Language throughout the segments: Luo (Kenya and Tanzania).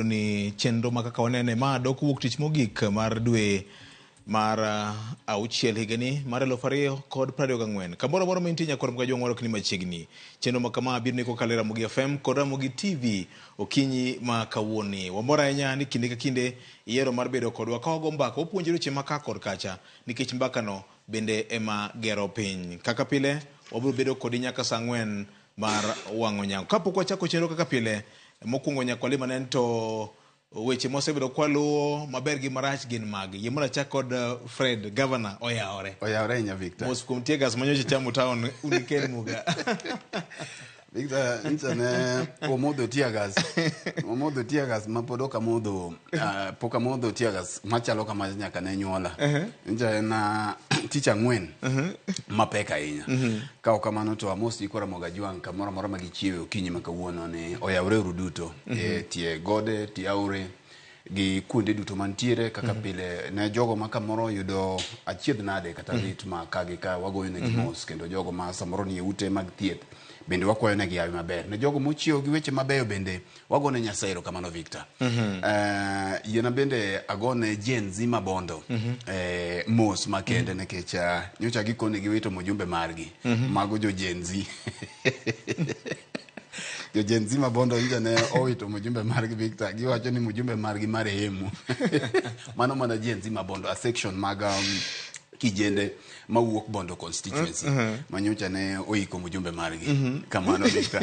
Ni chenro ma kaka wanene ma dok wuok tich mogik mar dwe mar auchiel higani mar 2024. Kamoro amora ma intie nyakwar Mkajwang' warwaki ni machiegni. Chenro ma kama biro ni kokalo e Ramogi FM kod Ramogi TV okinyi ma kawuono. Wamor ahinya ni kinde ka kinde iyiero mar bedo kodwa ka wago mbaka, wapuonjore weche ma ka kod kacha nikech mbakano bende ema gero piny. Kaka pile, wabiro bedo kodi nyaka saa 4 mar wang' onyango. Kapok wachako chenro kaka pile, mokwongo nyaka walim ane to weche mwasebedo kwaluwo maber gi marach gin magi. Yie mondo achak kod Fred, governor oyawore. Oyawore ahinya, Victor. Mos kuom tear gas manyocha chamo town unikel muga. Victor, nyicha ne omodho tear gas. Omodho tear gas ma pod ok amodho, pok amodho tear gas machalo kama nyaka ne nyuola. Nyicha en tich ang'wen mapek ahinya. Ka ok kamano to amos nyikwa Ramogi Ajwang' kamoro amora ma gichiewe okinyi ma kawuono ni oyawre uru duto. E tie gode, tie aore gi kuonde duto mantiere kaka pile ne jogo ma kamoro oyudo achiedh nade kata lit ma ka gi ka wagoyo negi mos kendo jogo ma samoro nie ute mag thieth bende wakwayo negi hawi maber. Ne jogo mochiewo gi weche mabeyo bende wagone Nyasaye erokamano, Victor. Yiena bende agone Gen Z mabondo mos makende nikech nyocha gikone giwito mujumbe margi. Mago jo Gen Z. Jo Gen Z mabondo nyocha ne owito mujumbe margi, Victor. Giwacho ni mujumbe margi marehemu. Mano mana Gen Z mabondo, a section mag kijende mawuok Bondo constituency manyocha ne oiko mujumbe margi. Kamano, Victor.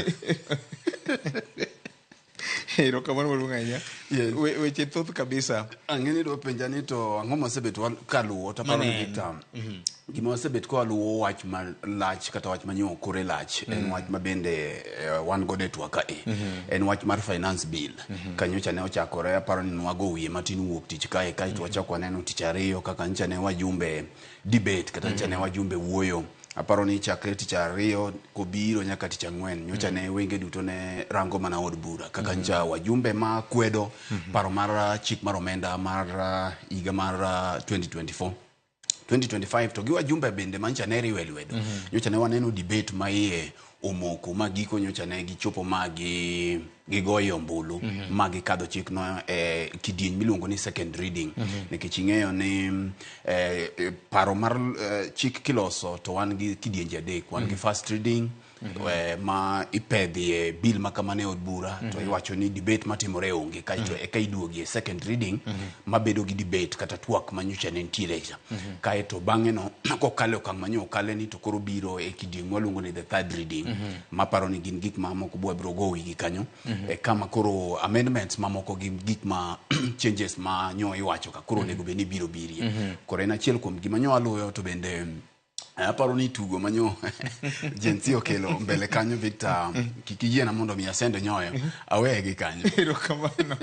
Erokamano maduong' ahinya. Yes. Weche thoth kabisa. Ang'e ni idwa penja ni to ang'o masebet kaluwo to aparo ni Maneno. Victor, gima wasebet ka waluwo wach malach kata wach manyo kore lach en wach ma bende wan godo e twak kae en wach mar finance bill ka nyocha ne ochakore. Aparo ni nwago wiye matin wuok tich kae kaeto wachako waneno tich ariyo kaka nyocha ne wajumbe debate kata nyocha ne wajumbe wuoyo. Aparo ni chakre tich ariyo kobiro nyaka tich ang'wen nyocha ne wenge duto ne rango mana od bura kaka nyocha wajumbe ma kwedo paro mar chik mar omenda mar higa mar 2024 2025 to gi wajumbe bende manyocha ne riwe lwedo. Nyocha ne waneno debate ma iye omoko ma giko nyocha ne gichopo ma gi gigoyo ombulu ma gikadho chikno e kidieny miluongo ni second reading nikech ing'eyo ni paro mar chik kiloso to wan gi kidienje adek. Wan gi first reading ma ipedhie bill ma kamano e od bura to iwacho ni debate matimore onge kaeto eka iduogie second reading mabedo gi debate kata twak manyocha ne nitiere cha. Kaeto bang'e no kokalo e okang' manyo okale ni to koro biro e kidieny mwaluongo ni the third reading maparo ni gin gik mamoko bwabiro go wigi kanyo e kama koro amendments mamoko gi gik ma changes ma nyo iwacho ka koro onego bed ni biro birie. Koro en achiel kuom gima nyo waluwo to bende aparo ni tugo manyo Gen Z okelo mbele kanyo, Victor, kik iyiena mondo mi asend nyoyo aweye gi kanyo. Erokamano.